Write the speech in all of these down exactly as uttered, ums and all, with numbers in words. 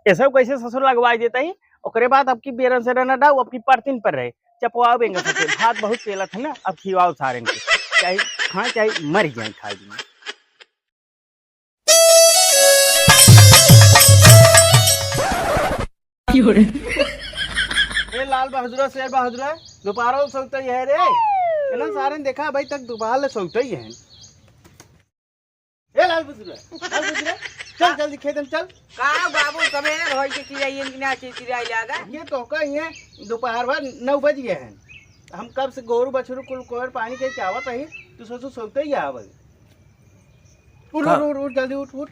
ऐसा कैसे ससुर लगवाई देता ही? ओकरे बाद अब की बेरन से रहना डाउ, अब की परतिन पर रहे। चपवाओ बेंगा ससुर, भात बहुत पेलत है ना, अब खिवाओ सारन के। चाहे खाए, चाहे मर जाए खाए बिना। ए लाल बहादुरा, शेर बहादुरा, दोपहरो सौतई है रे। इन्हन सारन देखा, अबही तक दोपहर ले सौतई है। ए लाल बहादुरा, लाल बहादुरा, चल जल्दी खेत में चल। का बाबू, सबेर होई के चिड़िया इनके ना चिड़िया लागा। ये तो का ये दोपहर भर नौ बज गए हैं। हम कब से गोरू बछरू कुल कोयर पानी के चावत ही, तू ससुर सौतई आवल। उठ, का? उठ, उठ, उठ, जल्दी उठ, उठ।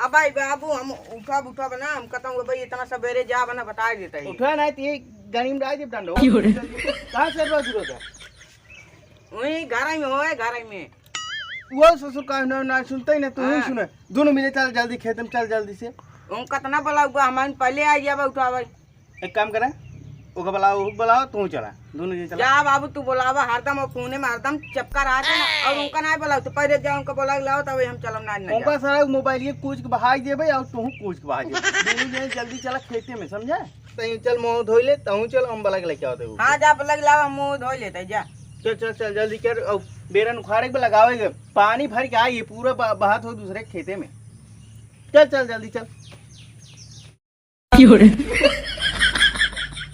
अब भाई बाबू, हम उठब, उठब ना, हम कहता हूँ भाई, इतना सबेरे जा बना, बता देता है। उठा नहीं तो ये गनी में डाल दे डंडो। क्यों रे? कहाँ से रोज रोज है? वही घर में होए, घर में। वो ससुर का ना, ना सुनते ही ना, तू ही हाँ। सुने। दोनों मिले चल जल्दी खेत में, चल जल्दी से। हम कितना बोला हुआ, हम पहले आ गया बा उठावे। एक काम करा, ओका बुलाओ, ओका बुलाओ, तू चला, दोनों जने चला। जा बाबू, तू बुलावा हरदम, और फोने में हरदम चपका रहत है ना, और उनका ना बुलाओ, तो पहले जा उनका बुला के लाओ, तब हम चलम ना, ना उनका जा। सारा मोबाइल ये कूच के बहाई देबे, और तू कूच के बहाई देबे। दोनों जने जल्दी चला खेते में, समझा? तहीं चल, मुँह धोई ले, तहूँ चल, हम बलग लेके आओ तेरे को। हाँ, जा बलग लाओ, हम मुँह धोई लेते, जा। चल, चल, चल, जल्दी कर, और बेरन उखाड़े के लगावे के, पानी भर के आई, पूरा ब-, बहात हो दूसरे खेते में। चल, चल, जल्दी चल। क्यों रे?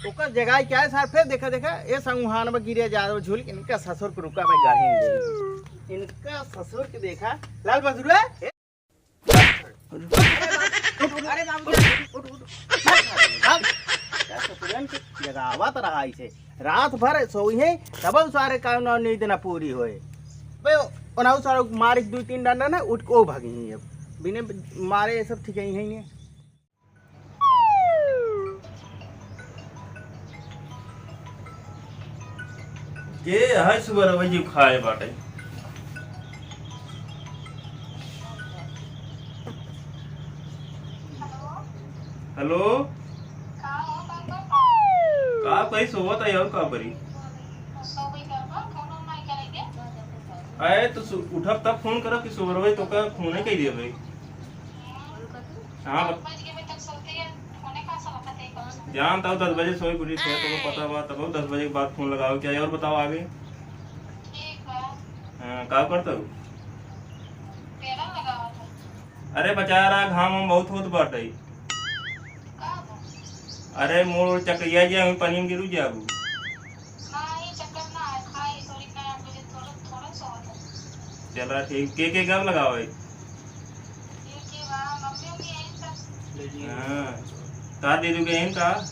ओकर जगह क्या है सार? फिर देखा, देखा, ये संगुहान में गिरे जा रहे झूल के, इनका ससुर के रुका भाई गाड़ी में। इनका ससुर के देखा, लाल बसुरा, ए, अरे बाबू, उठ, उठ, अरे बाबू, उठ, उठ, उठ। भाग। क्या ससुरन के जगावत रहा इसे? रात भर सोई है, तब सारे काम ना नींद ना पूरी होए। बे, ओनाऊ सारे मारे दो तीन डंडा ना, उठ को भागी है अब। बिने मारे ये सब ठीक ही है। के है सुबह रवै जी खाए बाटे? हेलो। का कही, सोवत है और का करी? अरे तो सु-, उठब तब फोन करब कि सुबह रवै तो का फोन ही कही दिया भाई। हाँ, बत-, जान ताऊ दस बजे सोई के उठी थे, तोको पता बा, तब दस बजे के बाद फोन लगाओ। क्या और बताओ आगे? ठीक बा। हाँ, का करत हूँ? पेड़ा लगावत हूँ। अरे बचा रहा, घाम हम बहुत होत बाटे। का बा? अरे मोर चकरिया जे हम पानी में गिरू जाबू। हाँ, ये चक्कर ना है, खाई थोड़ी, मैं आठ बजे थोड़ा, थोड़ा सोवत है। चला ठीक, के के कब लगावे? ये के बा, मम्मी भी यहीं था। हाँ, तार दीदी के यहीं था।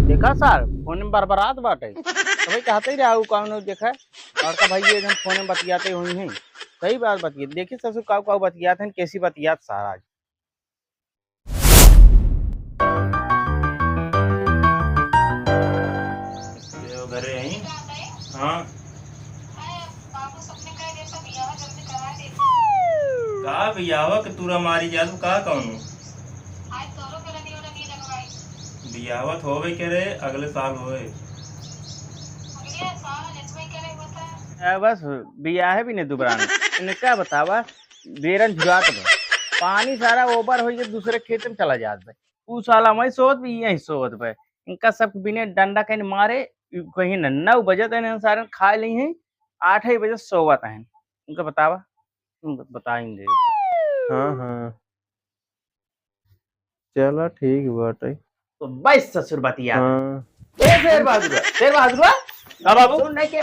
देखा सार, फोन में बरबरात बाटे। तभी कहते ही रहा, उ कौनो देखा, बड़का भाई ये जन फोन में बतियाते हुई हैं। सही बात बतिये, देखी ससुर काऊ काऊ बतियात हैं, कैसी बतियात सार आज। ये घरे आई? हाँ। का बियाहवा के तूरा मारी जात का कौनो? बियाहवा तो होवे के रे, अगले साल होए। ए, बस बियाहे भी नहीं दुबरान। इनका बतावा, बेरन झुरात बा। पानी सारा ओवर होइके दूसरे खेत में चला जात बा। ऊ साला वहीं सोवत बा, यहीं सोवत बा। इनका सब बिने डंडा कहीं मारे, कहीं न, नौ बजे तक इन्हन सारन खाए ली हैं, आठ ही बजे सोवत हैं। इनका बतावा, तुम बताएंगे। हाँ, हाँ। चला ठीक बाटे। तो बस ससुर बतिया। हाँ। ए शेर बहादुर, शेर बहादुर। हाँ बाबू। सुन नहीं के।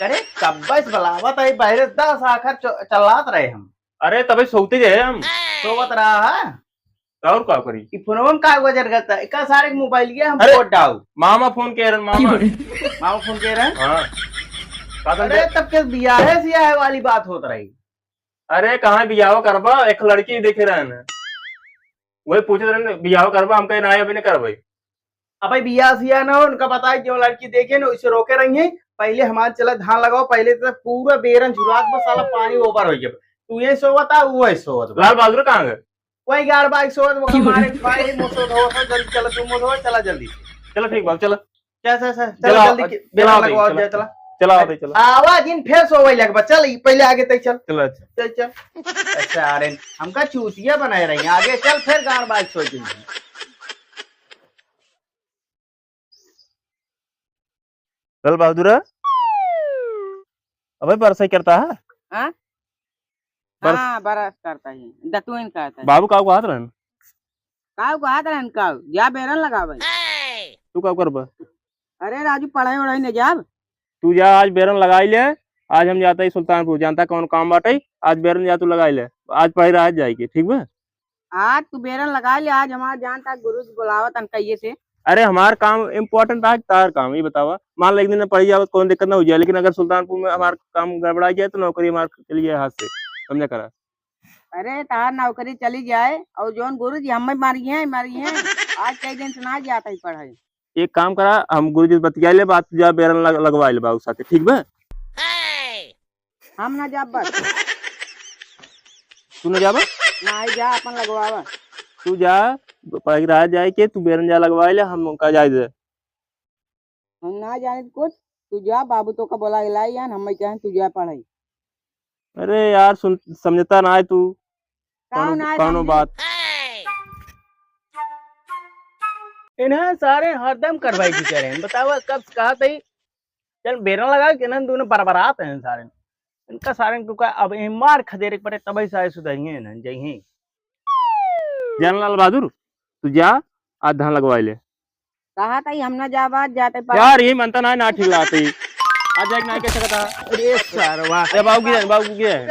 अरे कब बस बुलावत है, बहरे दस आखर च-, चलात रहे हम। अरे तबे सोते जे हम। सोवत रहा है। और का करी? ई फोनवा में का गुजर गता? एका सारे के मोबाइलिया हम अरे, फोड़ डाउ। मामा फोन के रहन, मामा। मामा फोन के रहन? हाँ। का अरे, दे- तब के बियाहे सियाहे वाली बात होत रही। अरे, कहाँ बियाह करबा? एक लड़की देखे रहन। वही पूछत रहन, बियाह करबा? हम कहे, "ना, अभी नहीं करबे।" अबे बियाह सियाह ना हो, उनका बताए, जो लड़की देखे ना, उसे रोके रही है। पहले हमारे चला धान लगाओ, पहले तो पूरा बेरन झुरात बस साला पानी ओवर हो गया। तू ये सोवत आ, वो ये सोवत बा। लाल बहादुर कहाँ गए? वही गाड़ बाइक सोवत, वो क्यों? मारे भाई, मोसो धो, धो, जल्दी चला, तू मोसो, चला जल्दी। चला ठीक बाबू, चला। चल, चल, चल, चला, जल्दी के-, चला बेलन भाई, लगवाओ, चला। जा, चला। चला, आवा, चला। आवा जिन, फेर सोवै लगबा। चल, ई पहिले आगे तै चल। चला, चल। चल, चल। अच्छा, अरे, हमका चूतिया बनाए रही। आगे चल, फेर गाड़ बाज सोच। चल बहादुर, अबे बरसै करता है? हाँ? बरस- हाँ, बरस करता है, दतुइन करता है। बाबू काऊ कहत रहन? काऊ कहत रहन, काऊ? जा बेरन लगावे। तू काऊ करबा? अरे राजू, पढ़ाई वढ़ाई न जाब। तू जा, आज बेरन लगाई ले। आज हम जाता ही सुल्तानपुर, जानता कौन काम बाटे, आज बेरन जा तू लगाई ले। आज पढ़ाई रह जाए के, ठीक बा? आज तू बेरन लगाई ले, आज हमार जानता गुरुजी बुलावत हन कहिए से। अरे हमार काम important आज, तार काम, ये बतावा। मान लो एक दिन पढ़ी जावत, कौन दिक्कत ना हो जाए, लेकिन अगर सुल्तानपुर में हमार काम गड़बड़ा जाए तो नौकरी हमार चली जाए हाथ से, समझा करा। अरे तार नौकरी चली जाए और जौन गुरुजी हमें मारी है, मारी है, आज कई दिन से ना जाता ही पढ़ाई। एक काम करा, हम गुरुजी से बतिया ले बात, तू जा बेरन लग-, लगवा ले बाबू साथे, ठीक बा? हम ना जाब बस। तू ना जाबा? ना, आई जा, अपन लगवावा। तू जा, पढ़ाई रह जाए के, तू बेरन जा लगवा ले, हम उनका जाए दे। हम ना जाने कुछ, तू जा, बाबू तो का बोला लाई यान, हम कहें तू जा पढ़ाई। अरे यार, सुन, समझता ना है तू। काऊ कौनो, ना कौनो समझे? बात। इन्हें सारे हरदम करवाई की करें, बतावा कब से कहा तई, चल बेरन लगा के ना दोनों बरबरात हैं सारे। इनका सारे को का अब ये मार खदेरे के पड़े तबे सारे सुधरिए ना जइहें। जानलाल बहादुर, तू जा, आज धान लगवाई ले। कहा तई हम ना जाबा, जाते पर यार, ये मनता ना, ना ठीक लागत ही। आज जाए के ना कह सकता। अरे सरवा। अरे बाबू गिरे, बाबू गिरे।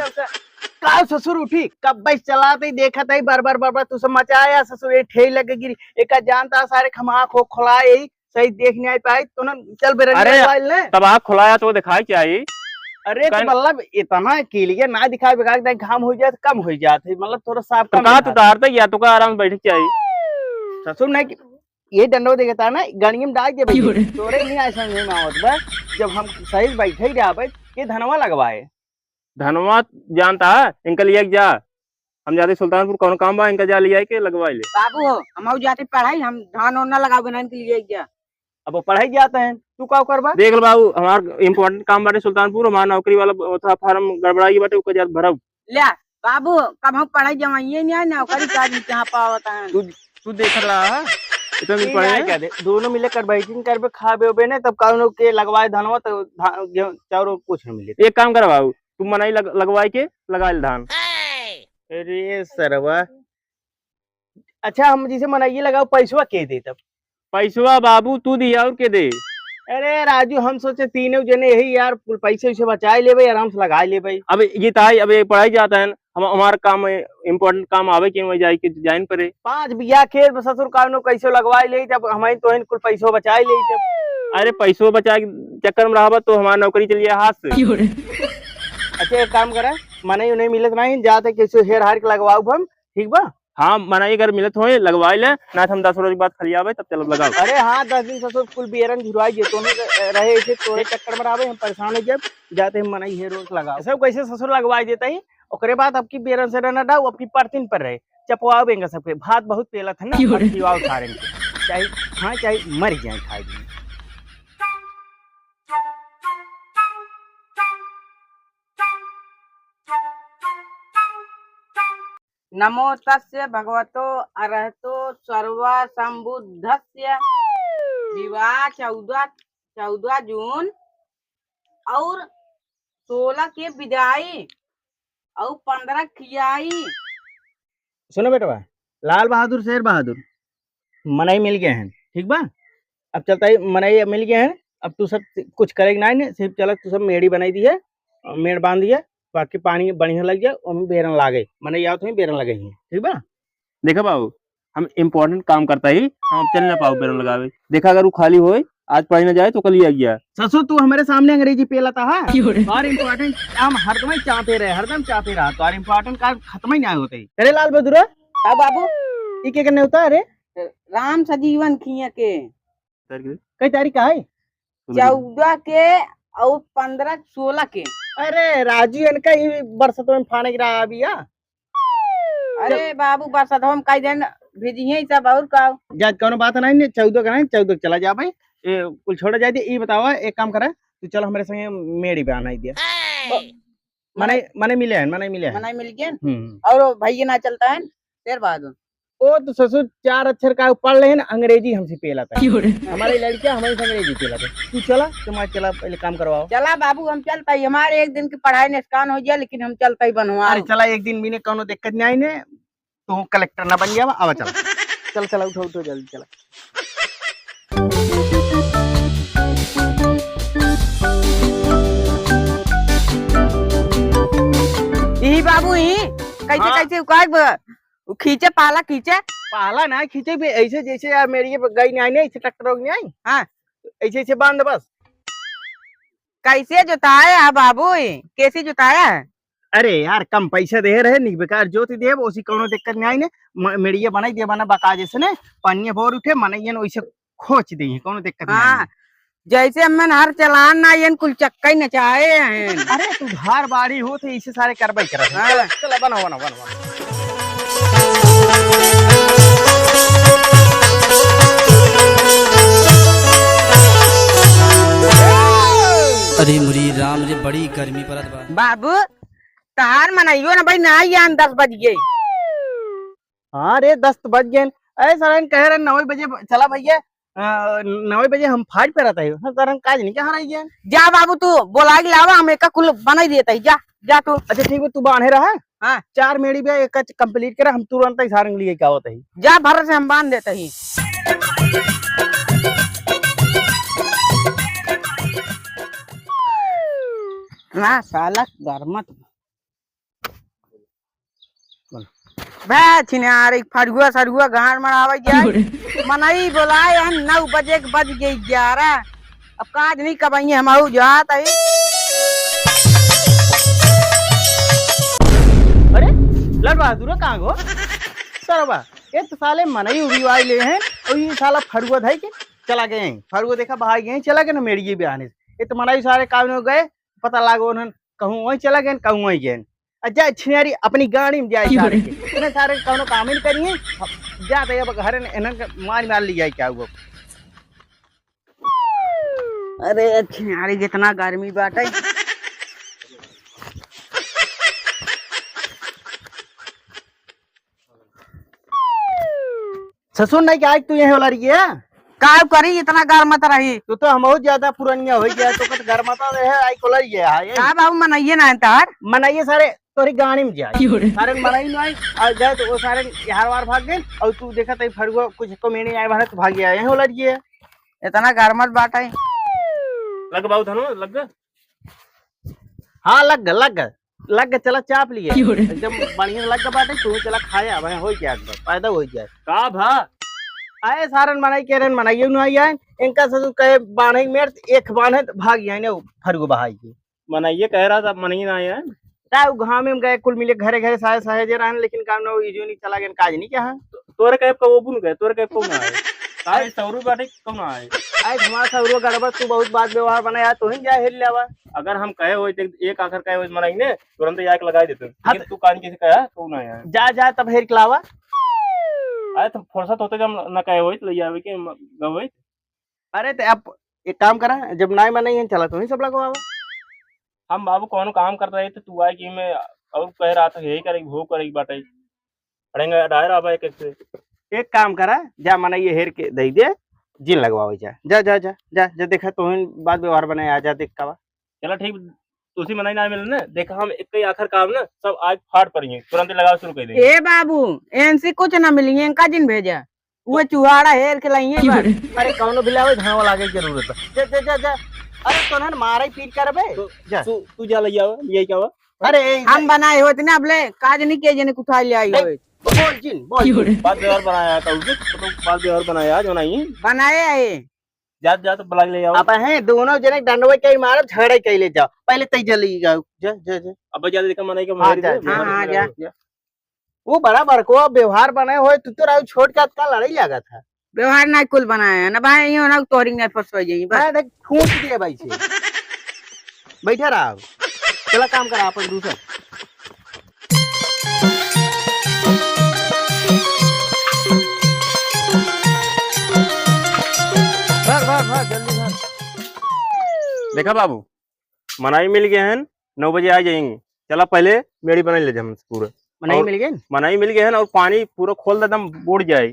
का ससुर उठी, कब बस चलाते ही देखत ही, बार बार बार बार तू सब मचाया ससुर, ये ठेही लग गिरी, एका जानता सारे खमा खो खोलाए ही, सही देख नहीं पाए, तो ना चल बेरन अरे, लगवाई ले। तब आँख खुलाया तो दिखाई क्या आई? अरे तो कन- मतलब इतना के लिए ना दिखाए बेकार, घाम हो जाए तो कम हो जात है, मतलब थोड़ा साफ तो कम कहा दिखात। तू तारते या तो का आराम से बैठ के आई। ससुर नहीं कि ये डंडो देखता ना, गणियम डाल दे भाई। क्यों रे? तोरे नहीं आए समझ में आवत बा, जब हम सही बैठे ही रहबे, ये धनवा लगवाए। धनवा जानता है, इनका लिए जा, हम जाते सुल्तानपुर, कौन काम बा, इनका जा ले जाए के लगवाई ले। बाबू हो, हम जाते पढ़ाई, हम धान ओन ना लगावे ना, इनके लिए जा। अब वो पढ़ाई जाते हैं, तू का करबा? देख लो बाबू, हमार important काम बाटे सुल्तानपुर, हमार नौकरी वाला ब-, था form गड़बड़ाई बाटे, ओकर जात भरब। ले बाबू, कब हम पढ़ाई जमाइए नहीं आए, नौकरी का भी कहाँ पावत है? तू, तू देख रहा है? इतना दिन ये पढ़े नहीं हैं? क्या दे, दोनों मिले कर बैठिंग करबे, खाबे ओबे ने, तब काउनो के लगवाए धनवा, तो धा-, गेहूं, चाउर कुछ नहीं मिले। एक काम कर बाबू, तू मनई लग-, लगवाए के लगा ले धान। अरे सरवा, अच्छा, हम जैसे मनइये लगाओ, पैसवा के दे तब? पैसवा बाबू तू दी और के दे? अरे राजू, हम सोचे तीनों जने यही यार, कुल पैसे वैसे बचाए लेबे, आराम से लगाए लेबे। अब ये ताई, अब ये पढ़ाई जाता है, हम, हमार काम, important काम आवे के वहीं जाए के ज्वाइन परे। पाँच बीघा खेत में ससुर काउनो कैसे लगवाए ले, जब हम तोहन कुल पैसो बचाए ले जब। अरे पैसो बचाए के चक्कर में रहबा तो हमार नौकरी चली जाए हाथ से। अच्छा, एक काम करा, मनई उनई मिलत नहीं, जाते कैसे हेर हार के लगवाऊ हम, ठीक बा? हाँ, मनई अगर मिलत होए, लगवाई ले, ना तो हम दस रोज बाद खलियावे, तब चलब लगाओ। अरे हाँ, दस दिन ससुर कुल बियरन झुरवाई जे, तोहनी के, ए, रहे ऐसे तोरे चक्कर में रहबे, हम परेशान हो जाब, जाते हम मनई हे रोज लगाओ। सब कैसे ससुर लगवाई देता ही, ओकरे बाद अब की बियरन से रहना डाऊ, अब की परतिन पर रहे, चपवाओ बेंगा सबके, भात बहुत पेलत है ना, क्यों रे? अब खिवाओ सारे के, चाहे खाए, चाहे मर जाए खाए बिना। नमो तस्य भगवतो अरहतो सर्वसंबुद्धस्य। विवाह चौदह, चौदह जून और सोलह के विदाई और पन्द्रह खियाई। सुनो बेटवा, लाल बहादुर, शेर बहादुर, मनई मिल गए हैं, ठीक बा? अब चलता है, मनई मिल गए हैं, अब तू सब कुछ करेगा नहीं ने, सिर्फ चलत तू सब मेड़ी बनाई दिए और मेड़ बांध दिए, बाकी पानी बढ़िया लग जाए, ओमे बेरन लागे, मनई आवत हुई बेरन लगे ही, ठीक बा? देखा बाबू, हम important काम करता ही, हम अब चल ना पाओ बेरन लगावे। देखा अगर वो खाली होए, आज पढ़ाई ना जाए तो कल ही आ गया। ससुर, तू हमारे सामने अंग्रेजी पेलता है। क्यों रे? और important काम हरदम ही चाहते रहे, हरदम चाहते रहा, तो और important काम खत्म ही नहीं होते। अरे लाल बहादुर, का बाबू? ई के करने होता है रे? राम सजीवन खिया के। कई तारीख का है? चौदह के और पन्द्रह सोलह के। अरे राजू, इनका ही बरसत में फाने गिरा अभी या। अरे बाबू, बरसत हम कई दिन भेजिए सब और का। जा, कौनो बात नहीं ने, चौदह का नहीं, चौदह के चला जा भाई। ए, कुल छोड़ा जाए दे, ई बतावा, एक काम करा, तू चल हमरे संगे मेड़ी पे आना ही दिया। मने, मने मिले हैं, मने मिले हैं। मने मिल गए? हम्म। और भैया ना चलता है, फिर बाद में। ओ तो ससुर चार अक्षर का पढ़ ले हैं, अंग्रेजी हमसे पेला था। क्यों रे? हमारे लड़कियां हमारे से अंग्रेजी पेला था। तू चला, तुम्हारा चला, पहले काम करवाओ। चला बाबू, हम चलता ही, हमारे एक दिन की पढ़ाई नुकसान हो गया, लेकिन हम चलता ही बनवा। अरे चला, एक दिन भी ने कौनो दिक्कत नहीं आई ने, तू कलेक्टर ना बन गया, अब चला। चल, चला, उठो, उठो, जल्दी चला। ई बाबू, ई कैसे, हाँ। कैसे उकाय ब-, उ खींचे, पाला खींचे? पाला ना खींचे बे, ऐसे जैसे यार मेरी ये गई नहीं आई, नहीं, ऐसे ट्रैक्टर हो नहीं आई। हाँ। ऐसे, ऐसे बांध बस। कैसे जोताया है बाबू, ई कैसे जोताया है? अरे यार, कम पैसा दे रहे, निक बेकार जोत देब, ओसी कौनो दिक्कत नहीं आई ने। म-, मेड़िया बनाई दे, बना बका जैसे ने, पानिया भर उठे, मनइयन ओइसे खोच दे, कौनो दिक्कत नहीं आई हाँ, ने। जैसे हमन हर चलान ना, एन कुल चक्का ही नचाए हैं। अरे, तू धार बाड़ी हो, तो इसे सारे करबई करत हैं। हाँ। चला, चला, बनाओ, बनाओ, बनाओ, बनाओ। अरे मुरी राम रे, बड़ी गर्मी पड़त बा। बाबू, तहार मनइयो न भाई, ना आइयान, दस बज गए। हाँ रे, दस तो बज गए। अरे सरन कहे रहे नौ बजे ब-, चला भैया, अ, नौ बजे हम फाट पे रहता है। हाँ, सरन काज नहीं, कहाँ रह गए? जा बाबू, तू बोला के लावा, हम एका कुल बनाई देता ही। जा, जा तू। अच्छा ठीक है, तू बांधे रहा। हाँ। चार मेड़ी बे, एक complete करा, हम तुरंत ही सारंग लिए क्या होता ही। जा, भर से हम बांध देता ही। ना साला गरमत बे छिनार, एक फरुआ सरुआ गांड मरावे जाए। मनई बोलाए हन नौ बजे के, बज गई ग्यारह। अब काज नहीं कबइये, हम आऊ जात है। अरे, लड़ बहादुर कहाँ गो? सरवा, ये तो साले मनई उबिवाई ले हैं और ये साला फरुआ धाई के चला गए हैं। फरुआ देखा, बहाई गए हैं, चला गए ना मेड़िए बहाने से। ये तो मनई सारे काम में गए, पता लागो उन्हन कहूँ वहीं चला गए, कहूँ वहीं गए। आ जा छिनारी अपनी गाड़ी में जाए सारे के। इन्हें सारे के कौनो काम ही नहीं करिए। अब जा तो अब घर इन्हन के मार मार ली जाए क्या हुआ। अरे छिनारी, कितना गर्मी बाटे। ससुर नहीं कि आज तू यहीं वाला रही है? का करी, इतना गरमत रही? तू तो हमहू ज्यादा पुरनिया हो गया, तो कत गरमता रहे, आई कोला रही है, हाँ, ये। का बाबू, मनइये ना है तार? मनइये सारे तोरी गाड़ी में जाए। क्यों रे? सारे मनई नहीं आई, और गए तो वो सारे हार वार भाग गए, और तू देखा तई फरुआ कुछ को मेने आए, भारत भाग गया, यहीं वाला रही है। इतना गरमत बाटे। लग बाबू धनो, लग। हाँ, लग ग, लग ग, लग ग, चला चाप लिए। क्यों रे? एकदम बढ़िया लग ग बाटे, तू चला खाया, भाई, हो गया, एकदम फायदा हो गया। का भा? आए सारन मनई के रन मनइयो न आई आए, इनका ससुर कहे बान्हे मेर, एक बान्हे त भाग जाए ने, फरुआ बहाई के। मनइये कह रहा था, मनई ना आए हैं। का उ घामे में गए, कुल मिले घरे घरे साहे साहे जे रहन, लेकिन काम ना, इजो नहीं चला गए, काज नहीं क्या है? तो-, तोरे कहे कबो बुन गए, तोरे कहे कौन आए? काहे सौरू बाटे कौन आए? आए घुमा सौरू गड़बड़, तू बहुत बात व्यवहार बने यार, तू ही जा हेर ले आवा। अगर हम कहे होई, देख, एक आखर कहे होई मनई ने, तुरंत जाके लगाई देते। हाँ, लेकिन तो तू कान किसे कहा, कौन आया है? जा, जा, तब हेर के लावा। अरे, तो फुर्सत होते जब न कहे होई, तो ले आवे के म-, गवे। अरे, तो अब एक काम करा, जब नाय मनई है, चला तू ही सब लगवावा। हम बाबू कौनो काम करत रहे, तो तू आए कि मैं और कह रहा था, यही करे, वो करे बाटे। पड़ेंगे, डायर आवा एक, एक से। एक काम करा, जा मनई ये हेर के दे दे, जिन लगवावे जा। जा, जा, जा, जा, जा, देखा, तोहिन बात व्यवहार बनाए, आ जा, देख का बा। चला ठीक, तुसी मनई ना मिले ना, देखा, हम एक ही आखिर काम ना, सब आज फाट पर ही तुरंत लगावे शुरू कर देंगे। ए बाबू, एनसी कुछ ना मिली, इनका जिन भेजा, वो चुहाड़ा हेर के लाइए बस। अरे, कौनो भी लावे, धावा लागे के जरूरत है। जा, जा, जा, जा। अरे, तोहन मारे पीट करबे। तो जा। तू, तू जा ले आवा, ले के आवा। अरे, ए, हम बनाए होत ना, अबले काज नहीं किए, जने उठा ले आई नहीं, होत। बोल जिन, बोल जिन। बात व्यवहार बनाया था उसे, तो बात व्यवहार बनाया, जो नहीं। बनाए है। जा, जा, तो बुला के ले आओ। अब हैं, दोनों जने डंडवे के मारब, झगड़े के ले जाओ। पहले तई जल्दी जाओ। जा, जा, जा। अब जा, देखा, मनई के हाँ, मार जा, दे, जा, हाँ, हाँ, जा। जा। वो बड़ा बड़को व्यवहार बने होए, तू तो राहु छोट का का लड़ाई लगा था। व्यवहार ना कुल बनाया है ना भाई, यूं ना तोहरी में फंस हो जाई बस। मैं देख फूंक दिए भाई से। बैठा रहा अब। चला काम करा अपन दूसर। भाग, भाग, भाग, जल्दी भाग। देखा बाबू, मनई मिल गए हैं, नौ बजे आ जाएंगे। चला पहले मेड़ी बनाई ले जा हमसे पूरा। मनई और मिल गए हैं? मनई मिल गए हैं और पानी पूरा खोल दे, एकदम बोड़ जाए।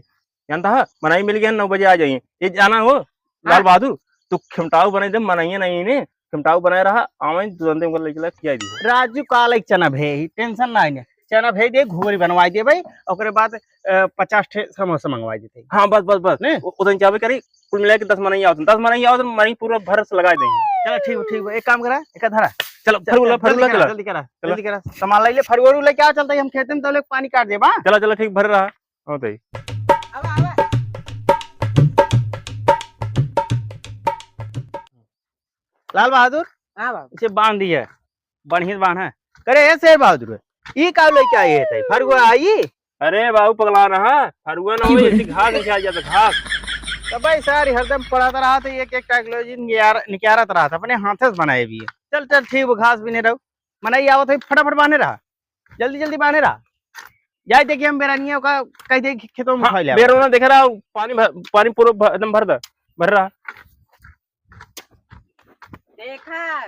जानता है, मनई मिल गए हैं, नौ बजे आ जाएंगे। ये जाना हो, लाल हाँ। बहादुर, तू खिमटाऊ बनाई दे, मनइया नहीं ने, खिमटाऊ बनाए रहा, आवे तुरंते उनका लइका खिया दी। राजू का लइक चना भे ही, tension ना है, चना भे दे, घुघरी बनवाई दे भाई, ओकरे बाद, अ, पचास ठे समोसा मंगवाई देते। हाँ, बस, बस, बस। ने? उ-, उतन चाबे करी, कुल मिला के दस मनई आवत, दस मनई आवत, मनई पूरा भर से लगाई देंगे। चला, ठीक बा, ठीक बा, एक काम करा, एक धरा। चलो, चल, फरुला, चल, फरुला, जल्दी करा, चला। जल्दी करा, चला। जल्दी करा। सामान लइले, फरुआ लेके आ, चलता है, हम खेते में तब ले पानी काट देबा। चला, चला, ठीक, भर रहा। हाँ, तई। आवा, आवा। लाल बहादुर, हाँ बाबू। इसे बांध दिया, बढ़िया से बांध है। करे, ए शेर बहादुर, ई का लइके आई है तई? फरुआ आई? अरे बाबू, पगला ना, हाँ? फरुआ ना हो, ऐसी घास निकाल जाता, घास। तो भाई सारी हरदम पढ़त रहा था, एक एक टेक्नोलॉजी निकाल-, निकालत रहा था, अपने हाथे से बनाए भी है। चल, चल, ठीक, वो घास भी नहीं रहो, मनई आवत है, फटाफट बांधे रहा, जल्दी, जल्दी बांधे रहा। जाए देखिए, हम बेरानिया का कह दे कि खेतों में हाँ, उठा ले आवे। बेरोना देख रहा हूँ, पानी भर, पानी पूरा भर, एकदम भर दे, भर रहा। देखा।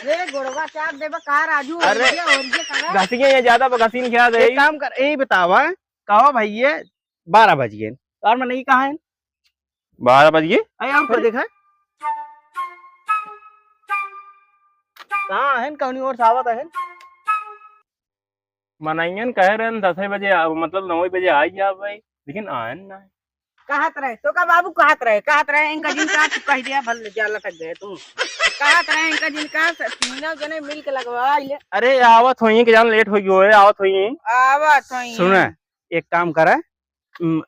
रे गोड़वा चाप देबा का राजू? अरे, ओरिये, ओरिये करा। घसिए ये ज्यादा बा, घसीन क्या दे? एक काम कर, यही बतावा, कहो भैया, बारह बज गए, और मनई कहाँ है? बारह बज गए? अरे, और कर देखा, कहाँ है? कौनी ओर से आवत है? मनइयन कहे रहन दसे बजे आ, मतलब नौ बजे आ ही जाब भाई, लेकिन आयन ना। कहत रहे, तो का बाबू कहत रहे, कहत रहे, इनका जिन का तू कह दिया, भल जा लटक गए तू। कहत रहे, इनका जिन का स-, तीनों जने मिल के लगवा ले। अरे, आवत होई कि जान लेट हो गयो है, आवत होई। आवत होई। सुना, एक काम करा, उम,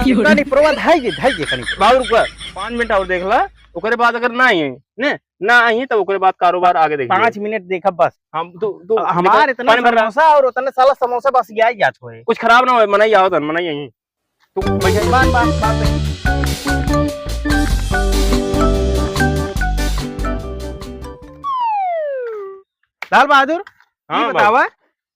कनी प्रवा धाई जे, धाई जे कनी। बाबू रुका, पाँच मिनट और देख ला, ओकरे बाद अगर ना आई, ने, ना आई, तब ओकरे बाद कारोबार आगे देखिए। पाँच मिनट देखा बस। हम, तू, तू अब हमार निकल, इतना पानी भर रहा। समोसा और उतना साला समोसा बस यही जात होए। कुछ खराब ना होए, मनई आवत हन, मनई आई। तू बैठ। बात, बात, बात। लाल बहादुर, हाँ, ये बाबू। बतावा,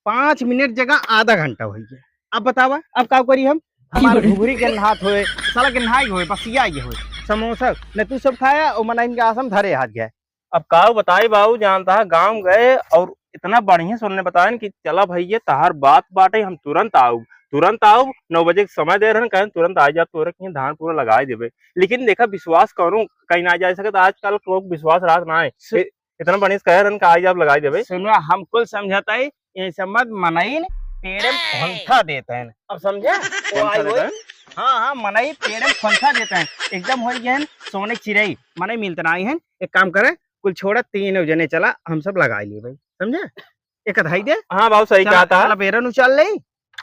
पाँच मिनट जगह आधा घंटा हो गया। अब बतावा, अब का करी हम? हमारे घुघरी के नहात होए, साला के नहाई होए, बसिया ये होए, समोसा न तू सब खाया, और मना इनके आसम धरे हाथ गए। अब का बताई बाबू, जानता है गाँव गए और इतना बढ़िया सुनने बताएन कि चला भैया तहार बात बाटे, हम तुरंत आउब, तुरंत आउब, नौ बजे के समय दे रहन, कहेन तुरंत आ जा, तोरे के धान पूरा लगाई देबे। लेकिन देखा विश्वास करो कहीं ना जा सकत, आजकल लोग विश्वास रात ना है। सु- ए-, इतना बढ़िया से कहे रहन कि आज आप लगाई देबे। सुनवा, हम कुल समझता है, ये समझ मनई न पेड़े में खोंथा देते हैं। अब समझे? वो खोंथा आई देते होई। हैं? हाँ, हाँ, मनई पेड़े में खोंथा देते हैं। एकदम होई गए हैं सोने की चिरई, मनई मिलते ना आई हैं। एक काम करे, कुल छोड़ा, तीन जने चला, हम सब लगाई लिए भाई, समझे? एक धाई दे। हाँ बाबू, सही चला, कहा था। चला बेरन उचाल ले,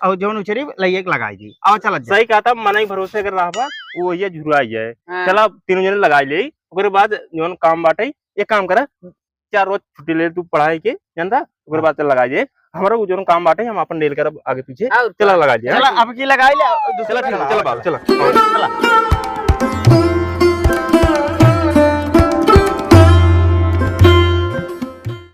और जौन उचरी लइए के लगाई दी। आओ चला जा। सही कहा था, मनई भरोसे अगर रहबा, वो ये झुराई जाए। हाँ। चला तीनों जने लगाई ले, ओकरे बाद जौन काम बाटे, एक काम करा, चार रोज छुट्टी ले तू पढ़ाई के, जानता? ओकरे बाद चल लगाई दे। हमरा उ जौन काम बाटे, हम अपन डील करब आगे पीछे। और चला का? लगाई दे, चला, हाँ? अब की लगाई ले, दूसरा चला, ठीक है, चला। चला बाबू, चला। चला।